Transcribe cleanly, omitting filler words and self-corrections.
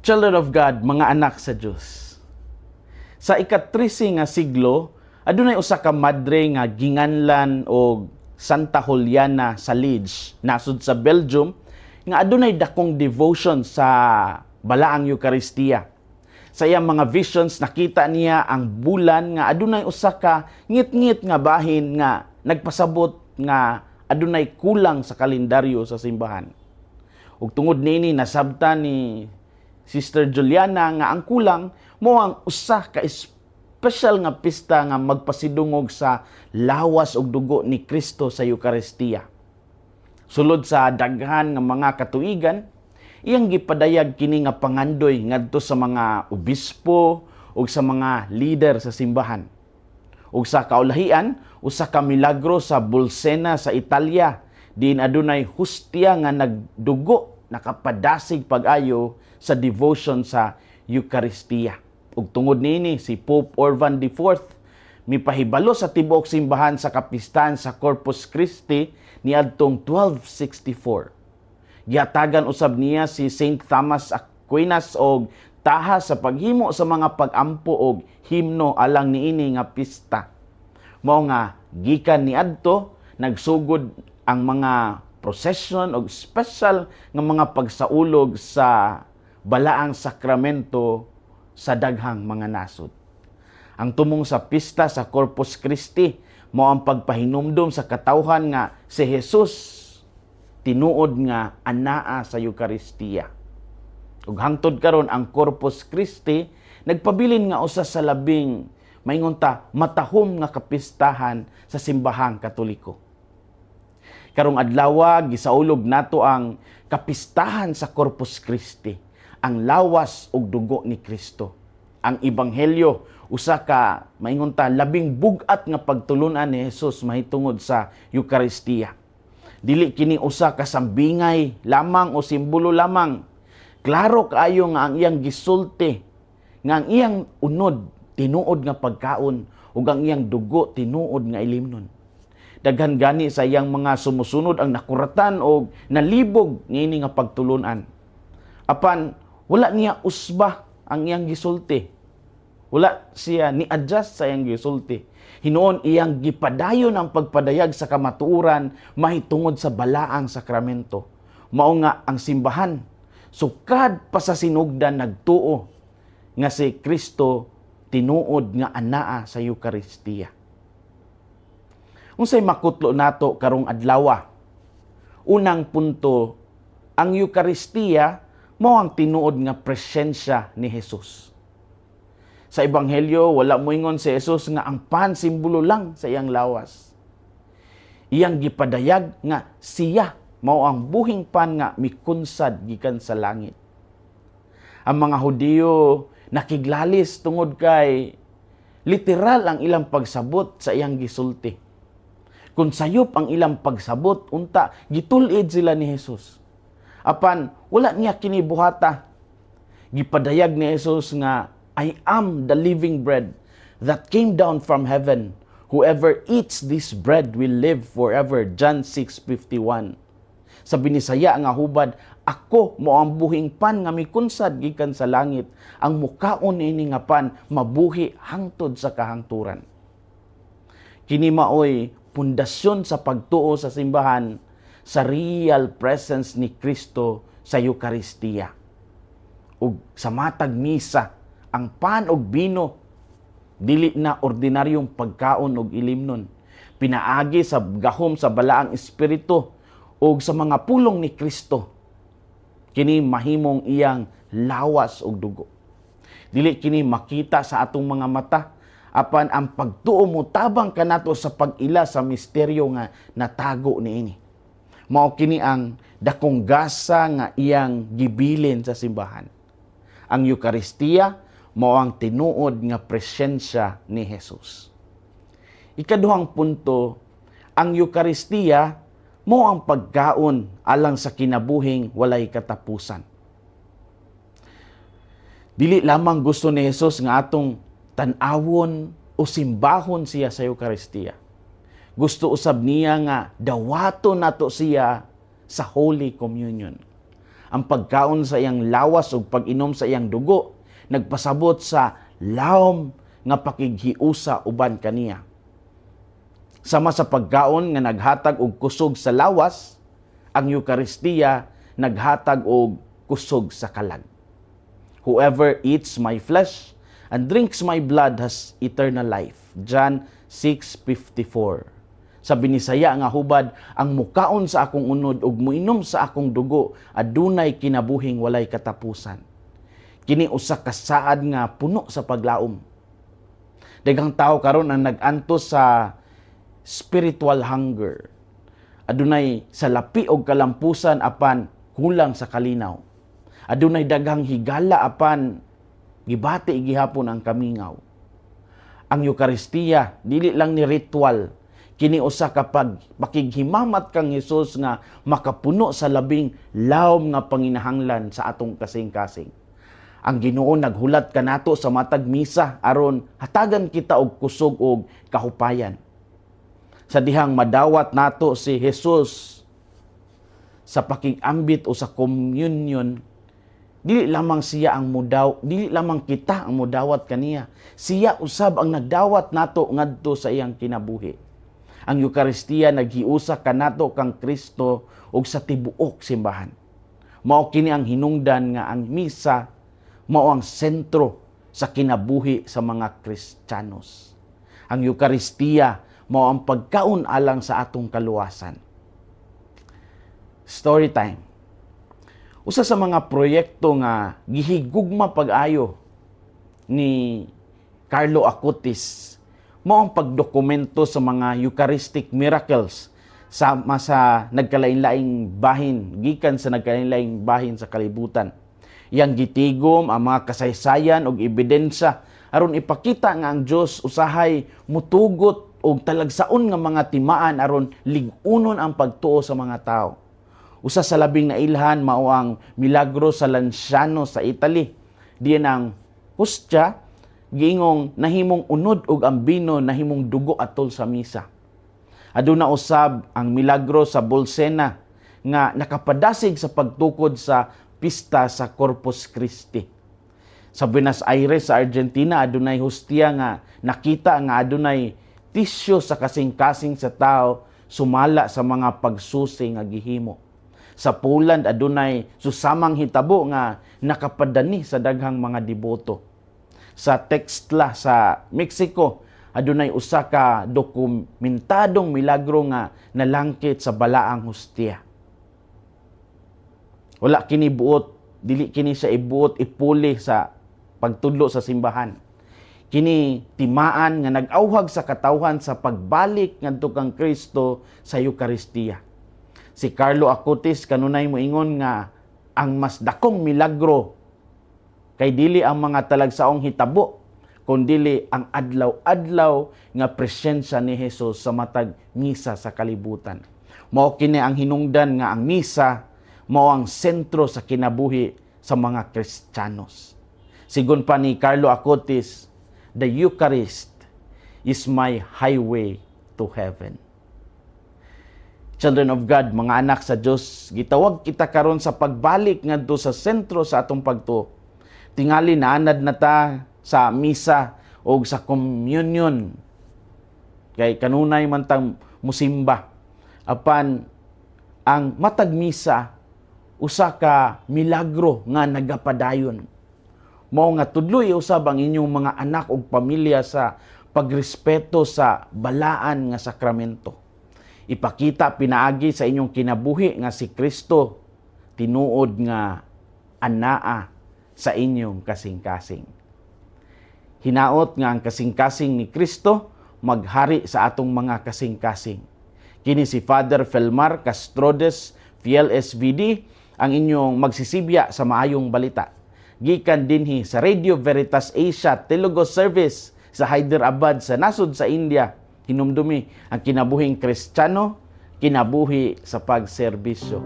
Children of God, mga anak sa Dios. Sa ika-13 nga siglo, adunay usa ka madre nga ginganlan og Santa Juliana sa Liege, nasod sa Belgium, nga adunay dakong devotion sa Balaang Eukaristiya. Sa iyang mga visions, nakita niya ang bulan nga adunay usa ka ngit-ngit nga bahin nga nagpasabot nga adunay kulang sa kalendaryo sa simbahan. Ug tungod niini, nasabtan ni Sister Juliana nga ang kulang mao ang usa ka espesyal nga pista nga magpasidungog sa lawas ug dugo ni Kristo sa Eukaristiya. Sulod sa daghan nga mga katuigan, iyang gipadayag kini nga pangandoy ngadto sa mga obispo ug sa mga leader sa simbahan. Ug sa kaulahian, usa ka milagro sa Bolsena sa Italia, diin adunay hustya nga nagdugo, nakapadasig pag-ayo sa devotion sa Eukaristiya. Ug tungod niini, si Pope Urban IV mipahibalo sa tibuok simbahan sa kapistahan sa Corpus Christi niadtong 1264. Gihatagan usab niya si Saint Thomas Aquinas og taha sa paghimo sa mga pag-ampo og himno alang niini nga pista. Mao nga gikan niadto, nagsugod ang mga procession og special nga mga pagsaulog sa Balaang Sakramento sa daghang mga nasod. Ang tumong sa pista sa Corpus Christi mao ang pagpahinumdom sa katawhan nga si Jesus tinuod nga anaa sa Eukaristiya. Ug hangtod karon, ang Corpus Christi nagpabilin nga usa sa labing, maingon ta, matahom nga kapistahan sa Simbahang Katoliko. Karong adlaw, gisaulog nato ang kapistahan sa Corpus Christi, ang lawas ug dugo ni Kristo. Ang Ebanghelyo, usa ka, maingon ta, labing bug-at nga pagtulunan ni Jesus mahitungod sa Eukaristiya. Dili kini usa ka sambingay lamang o simbolo lamang. Klaro kaayo nga ang iyang gisulti nga ang iyang unod tinuod nga pagkaon ug ang iyang dugo tinuod nga ilimnon. Daghan gani sa iyang mga sumusunod ang nakuratan og nalibog niini nga pagtulunan. Apan wala niya usba ang iyang gisulti. Wala siya ni adjust sa iyang gisulti. Hinuon iyang gipadayon ang pagpadayag sa kamatuoran mahitungod sa Balaang Sakramento. Mao nga ang simbahan sukad pa sa sinugdan nagtuo nga si Kristo tinuod nga anaa sa Eukaristiya. Unsay makutlo nato karong adlaw? Unang punto, ang Eukaristiya mao ang tinuod nga presensya ni Jesus. Sa Ebanghelyo, wala moingon si Jesus nga ang pan simbolo lang sa iyang lawas. Iyang gipadayag nga siya mao ang buhing pan nga mikunsad gikan sa langit. Ang mga Hudiyo nakiglalis tungod kay literal ang ilang pagsabot sa iyang gisulti. Kung sayop ang ilang pagsabot, unta gitul-id sila ni Jesus. Apan wala niya kini buhata. Gipadayag ni Jesus nga, "I am the living bread that came down from heaven. Whoever eats this bread will live forever." John 6:51. Sa Binisaya nga hubad, "Ako mao ang buhing pan nga mikunsad gikan sa langit. Ang mukaon niini nga pan mabuhi hangtod sa kahangturan." Kini maoy pundasyon sa pagtuo sa simbahan sa real presence ni Kristo sa Eukaristiya. Ug sa matag misa, ang pan ug bino dili na ordinaryong pagkaon og ilimnon. Pinaagi sa gahom sa Balaang Espiritu ug sa mga pulong ni Kristo, kini mahimong iyang lawas ug dugo. Dili kini makita sa atong mga mata, apan ang pagtuo motabang kanato sa pag-ila sa misteryo nga natago niini. Mao kini ang dakong gasa nga iyang gibilin sa simbahan. Ang Eukaristiya mao ang tinuod nga presensya ni Jesus. Ikaduhang punto, ang Eukaristiya mao ang pagkaon alang sa kinabuhing walay katapusan. Dili lamang gusto ni Jesus nga atong tan-awon o simbahon siya sa Eukaristiya. Gusto usab niya nga dawaton nato siya sa Holy Communion. Ang pagkaon sa iyang lawas ug pag-inom sa iyang dugo nagpasabot sa lawom nga pakighiusa uban kaniya. Sama sa pagkaon nga naghatag og kusog sa lawas, ang Eukaristiya naghatag og kusog sa kalag. "Whoever eats my flesh and drinks my blood has eternal life." John 6:54. Sa Binisaya nga hubad, "Ang mukaon sa akong unod ug muinom sa akong dugo adunay kinabuhing walay katapusan." Kini usa ka saad nga puno sa paglaom. Daghang tao karon ang nag-antos sa spiritual hunger. Adunay salapi og kalampusan apan kulang sa kalinaw. Adunay daghang higala apan gibati gihapon ang kamingaw. Ang Eukaristiya dili lang ni ritual, kini usa ka pag pakighimamat kang Hesus nga makapuno sa labing lawom nga panginahanglan sa atong kasing-kasing. Ang Ginoo naghulat kanato sa matag misa aron hatagan kita og kusog og kahupayan. Sa dihang madawat nato si Jesus sa pakigambit o sa communion, dili lamang siya ang mudaw, dili lamang kita ang mudawat kaniya. Siya usab ang nagdawat nato ngadto sa iyang kinabuhi. Ang Eukaristiya naghiusa kanato kang Kristo ug sa tibuok simbahan. Mao kini ang hinungdan nga ang misa mao ang sentro sa kinabuhi sa mga Kristiyanos. Ang Eukaristiya mao ang pagkaon alang sa atong kaluwasan. Story time. Usa sa mga proyekto nga gihigugma pag-ayo ni Carlo Acutis mao ang pagdokumento sa mga Eucharistic miracles sama sa nagkalain-laing bahin, gikan sa nagkalain-laing bahin sa kalibutan. Iyang gitigom ang mga kasaysayan ug ebidensya aron ipakita nga ang Dios usahay mutugot og talagsaon nga mga timaan aron lig-unon ang pagtuo sa mga tao. Usa sa labing nailhan mao ang milagro sa Lanciano sa Italy. Diyan ang hostya giingong nahimong unod ug ang bino nahimong dugo atol sa misa. Aduna usab ang milagro sa Bolsena nga nakapadasig sa pagtukod sa pista sa Corpus Christi. Sa Buenos Aires sa Argentina, adunay hostya nga nakita nga adunay tisyo sa kasing-kasing sa tao sumala sa mga pagsusi nga gihimo. Sa Poland, adunay susamang hitabo nga nakapadani sa daghang mga deboto. Sa Textla sa Mexico, adunay usa ka dokumentadong milagro nga nalangkit sa balaang hostya. Wala kini buot, dili kini sa ibuot ipuli sa pagtudlo sa simbahan. Kini timaan nga nag-awhag sa katawhan sa pagbalik ngadto kang Kristo sa Eukaristiya. Si Carlo Acutis kanunay moingon nga ang mas dakong milagro kay dili ang mga talagsaong hitabo kundili ang adlaw-adlaw nga presensya ni Hesus sa matag misa sa kalibutan. Mao kini ang hinungdan nga ang misa mao ang sentro sa kinabuhi sa mga Kristiyanos. Sigon pa ni Carlo Acutis, "The Eucharist is my highway to heaven." Children of God, mga anak sa Dios, gitawag kita karon sa pagbalik ngadto sa sentro sa atong pagtuo. Tingali naanad na ta sa misa o sa communion. Kay kanunay man tang musimba. Apan ang matag misa usa ka milagro nga nagapadayon. Mao nga tudloy usab ang inyong mga anak ug pamilya sa pagrespeto sa balaan nga sakramento. Ipakita pinaagi sa inyong kinabuhi nga si Kristo tinuod nga anaa sa inyong kasing-kasing. Hinaot nga ang kasing-kasing ni Kristo maghari sa atong mga kasing-kasing. Kini si Father Felmar Castrodes, Fiel SVD, ang inyong magsisibya sa maayong balita. Gikan dinhi sa Radio Veritas Asia Telugu Service sa Hyderabad sa nasod sa India. Hinumdumi, ang kinabuhing Kristiyano, kinabuhi sa pagserbisyo.